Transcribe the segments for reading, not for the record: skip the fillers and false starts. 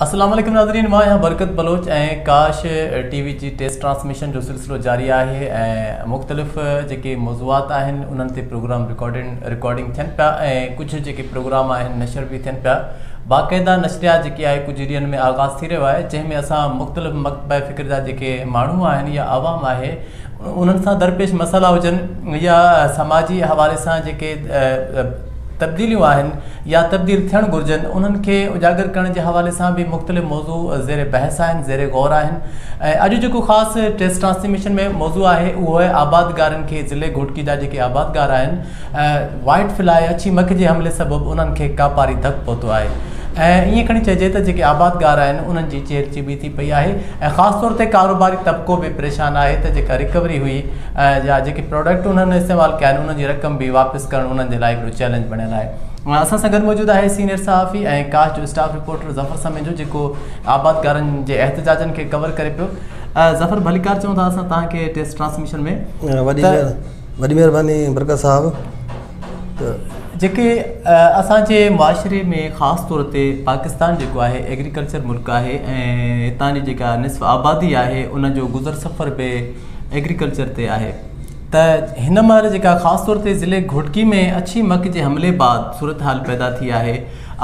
السلام عليڪم ناظرين، مان آهيان برڪت بلوچ ۽ ڪاش ٽي وي جي ٽيسٽ ٽرانسميشن جو سلسلو جاري آهي ۽ مختلف جيڪي موضوعات آهن انهن تي پروگرام رڪارڊنگ ٿين پيا ۽ ڪجهه جيڪي پروگرام آهن نشر به ٿين پيا. باقاعده نشريات جيڪي آهي ڪجهه ڏينهن ۾ آغاز ٿي رهيو آهي، جنهن ۾ اسان مختلف مڪتبه فڪر جا جيڪي ماڻهو آهن يا عوام آهي انهن سان درپيش مسئلا هجن يا سماجي حوالي سان جيڪي تبديليون آهن يا تبديل ٿيڻ گهرجن انهن کي اجاگر ڪرڻ جي حوالي سان به مختلف موضوع زير بحث آهن، زير غور آهن ۽ اڄ جيڪو خاص ٽيسٽ ٽرانسميشن ۾ موضوع آهي اهو آهي آبادگارن کي ضلعي گهوٽڪي جا جيڪي آبادگار آهن وائيٽ فلائي اڇي مک جي حملي سبب انهن کي ڪاپاري ڌڪ پهتو آهي ۽ ائين کڻي چئجي ته جيڪي آبادگار آهن انهن جي چيلهه چٻي ٿي پئي آهي ۽ خاص طور تي ڪاروباري طبقو به پريشان آهي ته جيڪا رڪوري هئي يا جيڪي پراڊڪٽ انهن استعمال ڪيا آهن انهن جي رقم به واپس ڪرڻ انهن جي لاء هڪڙو چئلينج بڻيل آهي. اسان سان گڏ موجود آهي سينيئر صحافي ۽ ڪاش جو اسٽاف رپورٽر ظفر سميجو جيڪو آبادگارن جي احتجاجن کي ڪور ڪري پيو. ظفر ڀليڪار چئون ٿا اسان توهان کي ٽيسٽ ٽرانسميشن ۾. وڏي مهرباني برڪت صاحب. ته جيڪي اسان جي معاشري ۾ خاص طور تي پاڪستان جيڪو آهي ايگريڪلچر ملڪ آهي ۽ هتان جي جيڪا نصف آبادي آهي ان جو گذر سفر به ايگريڪلچر تي آهي ته هن مهل جيڪا خاص طور تي ضلعي گهوٽڪي ۾ اڇي مک جي حملي بعد صورتحال پيدا ٿي آهي،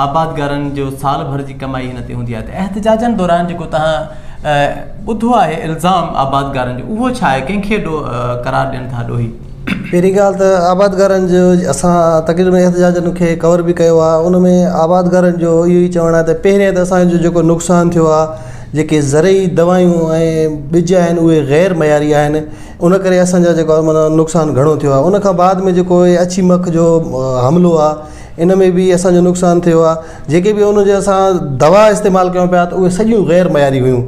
آبادگارن جو سال ڀر جي ڪمائي هن تي هوندي آهي ته احتجاجن دوران جيڪو توهان ٻڌو آهي الزام آبادگارن جو اهو ڇا آهي، ڪنهن کي ڏوهه قرار ڏين ٿا ڏوهي؟ پهرين ڳالهه ته آبادگارن جو اسان تقريبن احتجاجن کي ڪور به ڪيو آهي ان ۾ آبادگارن جو اهو ئي چوڻ آهي ته پهرين ته اسان جو جيڪو نقصان ٿيو آهي جيڪي زرعي دوائيون ۽ ٻج آهن اهي غير معياري آهن ان ڪري اسان جا جيڪو آهي معنيٰ نقصان گهڻو ٿيو آهي ان کان بعد ۾ جيڪو اڇي مک جو حملو آهي ان ۾ به اسان جو نقصان ٿيو آهي جيڪي به ان جي اسان دوا استعمال ڪيون پيا ته اهي سڄيون غير معياري هيون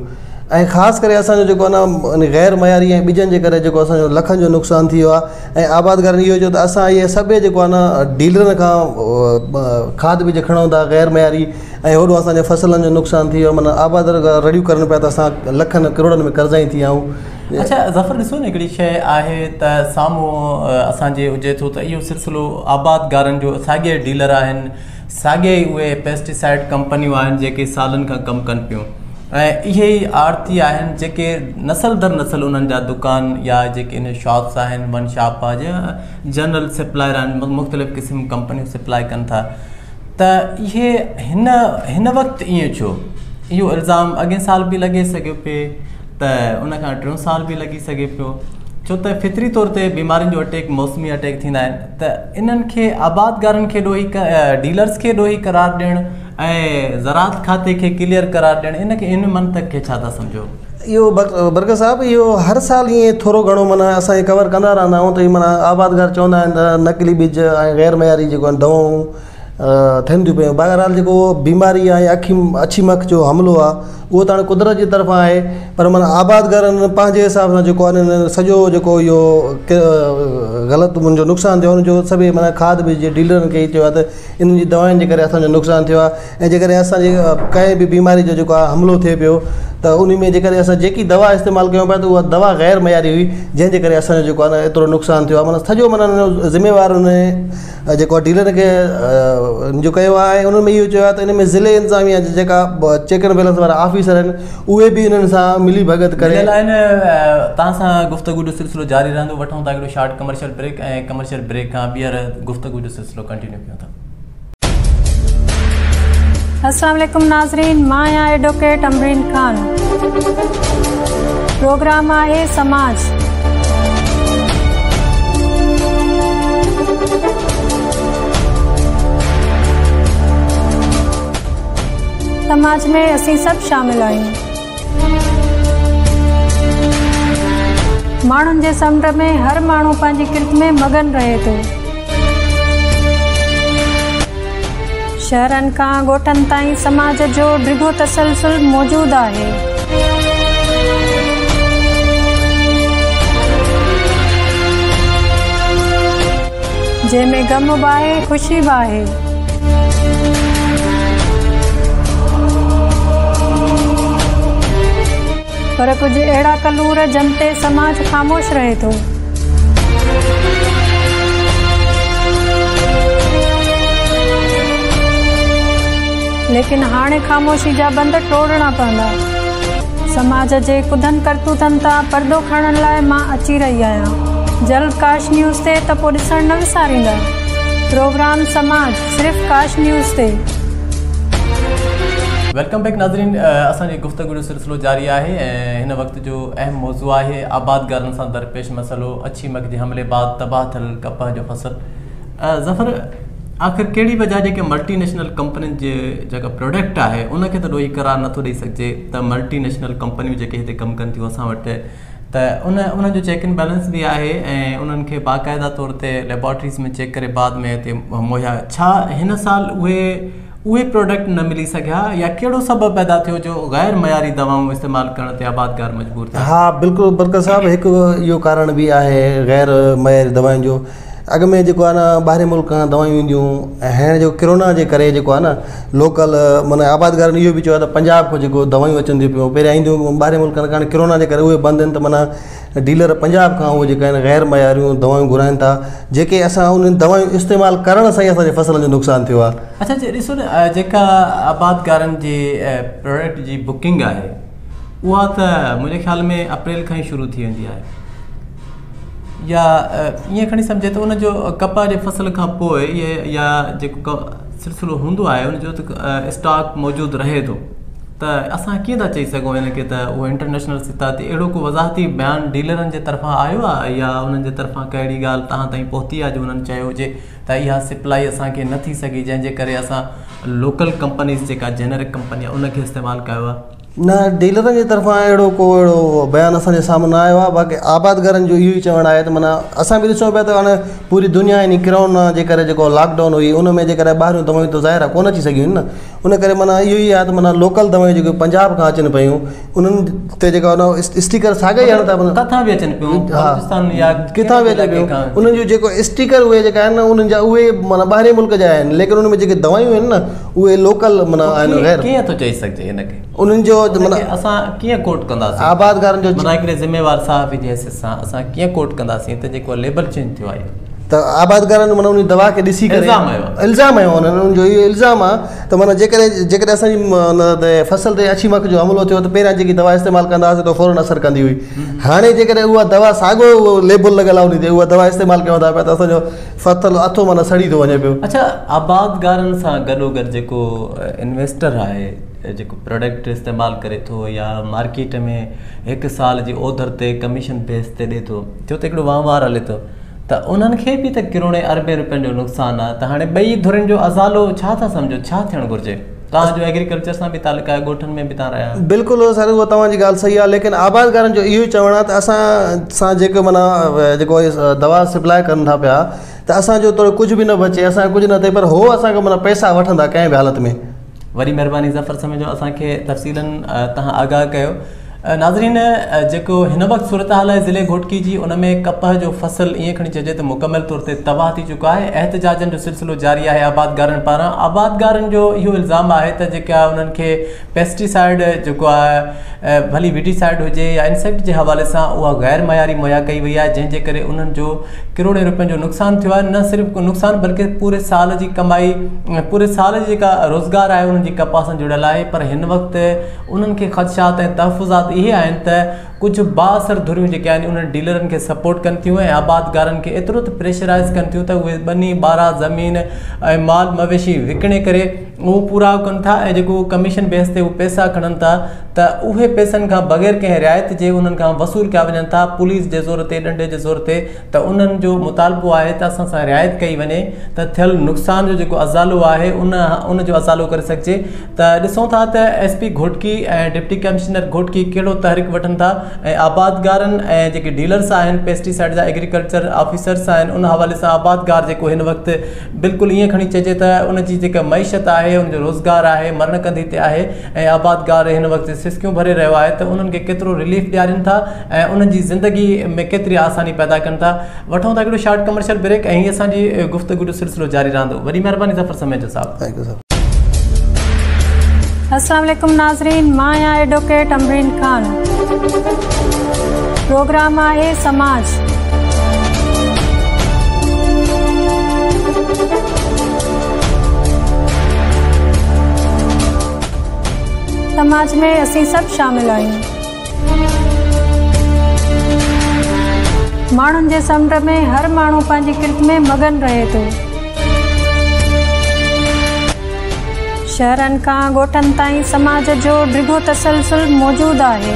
۽ خاص ڪري اسان جو جيڪو آهي نه غير معياري ۽ ٻجن جي ڪري جيڪو اسان جو لکن جو نقصان ٿي ويو آهي ۽ آبادگارن اهو چيو ته اسان اهي سڀ جيڪو آهي نه ڊيلرن کان کاڌ ٻج کڻون ٿا غير معياري ۽ هوڏو اسان جي فصلن جو نقصان ٿي ويو معنيٰ آبادگار رڙيون ڪرن پيا ته اسان لکن ڪروڙن ۾ قرضائي ٿي ويا آهيون. اڇا ظفر ڏسو نه هڪڙي شيء آهي ته سامهون اسان جي هجي ٿو ته اهو سلسلو آبادگارن جو ساڳي ڊيلر آهن ساڳي ئي اهي پيسٽيسائيڊ ڪمپنيون آهن جيڪي سالن کان ڪم ڪن پيون ۽ اهي ئي آڙتي آهن جيڪي نسل در نسل انهن جا دڪان يا جيڪي ان شاپس آهن ون شاپ آهي يا جنرل سپلائر آهن مختلف قسم ڪمپنيون سپلائي ڪن ٿا ته اهي هن هن وقت ائين ڇو؟ اهو الزام اڳئين سال به لڳي سگهيو پئي ته ان کان ٽيون سال به لڳي سگهي پيو ڇو ته فطري طور تي بيمارين جو اٽيڪ موسمي اٽيڪ ٿيندا آهن ته انهن کي آبادگارن کي ڏوهي ڊيلرز کي ڏوهي قرار ڏيڻ ۽ زراعت کاتي کي ڪليئر قرار ڏيڻ ان کي ان منطق کي ڇا ٿا سمجهو؟ اهو برڪت صاحب اهو هر سال ائين ٿورو گهڻو معنيٰ اسان ڪور ڪندا رهندا آهيون ته معنيٰ آبادگار چوندا آهن ته نقلي ٻج ۽ غير معياري جيڪو آهن دوائون ٿين ٿيون پيون بهرحال جيڪو بيماري آهي يا اکي اڇي مک جو حملو آهي اهو ته هاڻي قدرت جي طرفان آهي پر معنيٰ آبادگارن پنهنجي حساب سان جيڪو آهي نه سڄو جيڪو اهو غلط منهنجو نقصان ٿيو ان جو سڀئي معنيٰ کاڌ ٻج جي ڊيلرن کي چيو آهي ته انهن جي دوائن جي ڪري اسانجو نقصان ٿيو آهي ۽ جيڪڏهن اسانجي ڪنهن به بيماري جو جيڪو آهي حملو ٿئي پيو ته ان ۾ جيڪڏهن اسان جيڪي دوا استعمال ڪيون پيا ته اها دوا غير معياري هئي جنهن جي ڪري اسانجو جيڪو آهي نه ايترو نقصان ٿيو آهي معنيٰ سڄو معنيٰ ذميوار ان جيڪو ڊيلر کي جو ڪيو آهي ۽ انهن ۾ اهو چيو آهي ته ان ۾ ضلعي انتظاميا جا جيڪا چيڪ اينڊ بيلنس وارا آفيسر آهن اهي به انهن سان ملي ڀڳت ڪري مليل آهن. توهان سان گفتگو جو سلسلو جاري رهندو. وٺون ٿا هڪڙو short commercial break ۽ commercial break کان ٻيهر گفتگو جو سلسلو ڪنٽينيو ڪيون ٿا. السلام عليڪم ناظرين مان آهيان ايڊووڪيٽ امبرين خان پروگرام آهي سماج. سماج ۾ اسين سڀ شامل آهيون. ماڻهن جي سمنڊ ۾ هر ماڻهو پنهنجي ڪرت ۾ مگن رهي ٿو. شهرن کان ڳوٺن تائين سماج جو ڊگهو تسلسل موجود آهي. جنهن ۾ غم به آهي خوشي به آهي. پر ڪجهه اهڙا ڪلور جن تي سماج خاموش رهي ٿو. ليڪن هاڻي خاموشي جا بند ٽوڙڻا پوندا. سماج جي ڪڌن ڪرتوتن تان پردو کڻڻ لاء مان اچي رهي آهيان. جلد ڪاش نيوز تي ته پوء ڏسڻ نه وساريندا. پروگرام سماج صرف ڪاش نيوز تي. Welcome back ناظرين اسان جي گفتگو جو سلسلو جاري آهي ۽ هن وقت جو اهم موضوع آهي آبادگارن سان درپيش مسئلو اڇي مک جي حملي بعد تباهه ٿيل ڪپهه جو فصل. ظفر آخر ڪهڙي وجه جيڪي ملٽي نيشنل ڪمپنين جي جيڪا پروڊڪٽ آهي ان کي ته ڏوهي قرار نٿو ڏئي سگهجي ته ملٽي نيشنل ڪمپنيون جيڪي هتي ڪم ڪن ٿيون اسان وٽ ته ان انهن جو چيڪ اينڊ بيلنس به آهي ۽ انهن کي باقاعده طور تي ليبارٽريز ۾ چيڪ ڪري بعد ۾ هتي مهيا ڇا هن سال اهي اهي پروڊڪٽ نه ملي سگهيا يا ڪهڙو سبب پيدا ٿيو جو غير معياري دوائون استعمال ڪرڻ تي آبادگار مجبور ٿيا؟ ها بلڪل برڪت صاحب هڪ اهو ڪارڻ به آهي غير معياري دوائن جو اڳ ۾ جيڪو آهي نه ٻاهرين ملڪ کان دوائون اينديون ۽ هاڻي جيڪو ڪرونا جي ڪري جيڪو آهي نه لوڪل معنيٰ آبادگارن اهو به چيو آهي ته پنجاب کان جيڪو دوائون اچن ٿيون پيون پهريان اينديون ٻاهرين ملڪن کان هاڻي ڪرونا جي ڪري اهي بند آهن ته معنيٰ ڊيلر پنجاب کان اهي جيڪا آهن غير معياريون دوائون گهرائن ٿا جيڪي اسان انهن دوائون استعمال ڪرڻ سان ئي اسان جي فصلن جو نقصان ٿيو آهي. اڇا جي ڏسو نه جيڪا آبادگارن جي پروڊڪٽ جي بڪنگ آهي اها ته منهنجي خيال ۾ اپريل کان ئي شروع ٿي ويندي آهي يا ائين کڻي سمجهي ته ان جو ڪپهه جي فصل کان پوء يا جيڪو سلسلو هوندو آهي ان جو ته اسٽاڪ موجود رهي ٿو ته اسان ڪيئن ٿا چئي سگهون ان کي ته اهو انٽرنيشنل سطح تي اهڙو ڪو وضاحتي بيان ڊيلرن جي طرفان آيو آهي يا انهن جي طرفان ڪا اهڙي ڳالهه توهان تائين پهتي آهي جو انهن چيو هجي ته اها سپلائي اسان کي نه ٿي سگهي جنهن جي ڪري اسان لوڪل ڪمپنيز جيڪا جينرڪ ڪمپني آهي ان کي استعمال ڪيو آهي. نه ڊيلرن جي طرفان اهڙو ڪو اهڙو بيان اسان جي سامهون نه آيو آهي باقي آبادگارن جو اهو ئي چوڻ آهي ته معنيٰ اسان به ڏسون پيا ته هاڻي پوري دنيا يعني ڪرونا جي ڪري جيڪو لاڪ ڊائون هئي ان ۾ جيڪڏهن ٻاهريون دوائون ته ظاهر آهي ڪونه اچي سگهيون آهن نه ان ڪري معنيٰ اهو ئي آهي ته معنيٰ لوڪل دوائون جيڪي پنجاب کان اچن پيون انهن تي جيڪا اسٽيڪر ساڳيا ئي هڻن ٿا ڪٿان به اچن پيون بلوچستان يا ڪٿان به اچن پيون انهن جو جيڪو اسٽيڪر اهي جيڪا آهن نه انهن جا اهي معنيٰ ٻاهرين ملڪ جا آهن ليڪن ان ۾ جيڪي دوائون آهن نه اهي لوڪل معنيٰ آهن غير ڪيئن ٿو چئي سگهجي ان کي انهن جو معنيٰ اسان ڪيئن ڪوٽ ڪنداسين آبادگارن جو معنيٰ هڪڙي ذميوار صحافي جي حيثيت سان اسان ڪيئن ڪوٽ ڪنداسين ته جيڪو ليبل چينج ٿيو آهي ته آبادگارن معنيٰ ان دوا کي ڏسي ڪري الزام هنيو آهي الزام هنيو انهن ان جو اهو الزام آهي ته معنيٰ جيڪڏهن جيڪڏهن اسان جي ان تي فصل تي اڇي مک جو حملو ٿيو ته پهريان جيڪي دوا استعمال ڪندا هئاسين ته فورن اثر ڪندي هئي هاڻي جيڪڏهن اها دوا ساڳو اهو ليبل لڳل آهي ان تي اها دوا استعمال ڪيون ٿا پيا ته اسان جو فصل اٿو معنيٰ سڙي ٿو وڃي پيو. اڇا آبادگارن سان گڏوگڏ جيڪو انويسٽر آهي جيڪو پراڊڪٽ استعمال ڪري ٿو يا مارڪيٽ ۾ هڪ سال جي اوڌر تي ڪميشن بيس تي ڏي ٿو ڇو ته هڪڙو وهنوار هلي ٿو ته انهن کي به ته ڪروڙين اربين روپين جو نقصان آهي ته هاڻي ٻئي ڌرين جو ازالو ڇا ٿا سمجهو ڇا ٿيڻ گهرجي توهان جو ايگريڪلچر سان به تعلق آهي ڳوٺن ۾ به توهان رهيا آهيو. بلڪل سر اهو توهان جي ڳالهه صحيح آهي ليڪن آبادگارن جو اهو ئي چوڻ آهي ته اسان سان جيڪو معنيٰ جيڪو دوا سپلاء ڪن ٿا پيا ته اسان جو توڙي ڪجهه به نه بچي اسان جو ڪجهه نه ٿئي پر هو اسان کان معنيٰ پئسا وٺندا ڪنهن به حالت ۾. وڏي مهرباني ظفر سميجو اسان کي تفصيلن توهان آگاهه ڪيو. ناظرين جيڪو هن وقت صورتحال آهي ضلعي گهوٽڪي جي ان ۾ ڪپهه جو فصل ائين کڻي چئجي ته مڪمل طور تي تباهه ٿي چڪو آهي احتجاجن جو سلسلو جاري آهي آبادگارن پاران آبادگارن جو اهو الزام آهي ته جيڪا انهن کي پيسٽيسائيڊ جيڪو آهي ڀلي ويڊيسائيڊ هجي يا انسيڪٽ جي حوالي سان اها غير معياري مهيا ڪئي وئي آهي جنهن جي ڪري انهن جو ڪروڙين روپين جو نقصان ٿيو آهي نه صرف نقصان بلڪه پوري سال جي ڪمائي پوري سال جي جيڪا روزگار آهي انهن جي ڪپهه سان جڙيل آهي پر هن وقت انهن کي خدشات ۽ تحفظات اهي آهن ته ڪجهه بااثر ڌريون جيڪي آهن انهن ڊيلرن کي سپورٽ ڪن ٿيون ۽ آبادگارن کي ايترو ته پريشرائز ڪن ٿيون ته اهي ٻني ٻارا زمين ۽ مال مويشي وڪڻي ڪري اهو پورائو ڪن ٿا ۽ جيڪو ڪميشن بيس تي هو پئسا کڻن ٿا ته اهي پئسن کان بغير ڪنهن رعايت جي انهن کان وصول ڪيا وڃن ٿا پوليس جي زور تي ڏنڊي جي زور تي ته انهن جو مطالبو آهي ته اسان سان رعايت ڪئي وڃي ته ٿيل نقصان جو جيڪو ازالو آهي ان ان جو ازالو ڪري سگهجي ته ڏسون ٿا ته S P Ghotki ۽ deputy commissioner Ghotki ڪهڙو تحرڪ وٺن ٿا ۽ آبادگارن ۽ جيڪي ڊيلرس آهن پيسٽيسائيڊ جا ايگريڪلچر آفيسرس آهن ان حوالي سان آبادگار جيڪو هن وقت بلڪل ائين کڻي چئجي ته ان جي جيڪا معيشت آهي ان جو روزگار آهي مرڻ ڪنڌي تي آهي ۽ آبادگار هن وقت سسڪيون ڀري رهيو آهي ته انهن کي ڪيترو رليف ڏيارين ٿا ۽ انهن جي زندگي ۾ ڪيتري آساني پيدا ڪن ٿا وٺون ٿا هڪڙو شارٽ ڪمرشل بريڪ ۽ هي اسان جي گفتگو جو سلسلو جاري رهندو. وڏي مهرباني ظفر سميجو صاحب. Thank you sir. السلام عليڪم ناظرين مان آهيان ايڊووڪيٽ امبرين خان پروگرام آهي سماج. سماج ۾ اسين سڀ شامل آهيون. ماڻهن جي سمنڊ ۾ هر ماڻهو پنهنجي ڪرت ۾ مگن رهي ٿو. شهرن کان ڳوٺن تائين سماج جو ڊگهو تسلسل موجود آهي.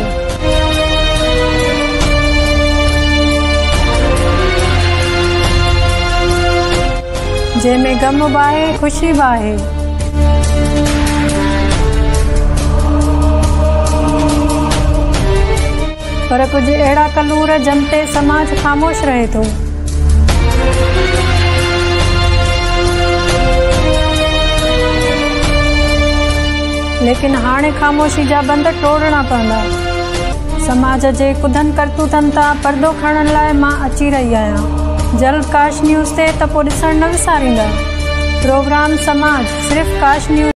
جنهن ۾ غم به آهي خوشي به آهي. پر ڪجهه اهڙا ڪلور جن تي سماج خاموش رهي ٿو. ليڪن هاڻي خاموشي جا بند ٽوڙڻا پوندا. سماج جي ڪڌن ڪرتوتن تان پردو کڻڻ لاء مان اچي رهي آهيان. جلد ڪاش نيوز تي ته پوء ڏسڻ نه وساريندا. پروگرام سماج صرف ڪاش نيوز.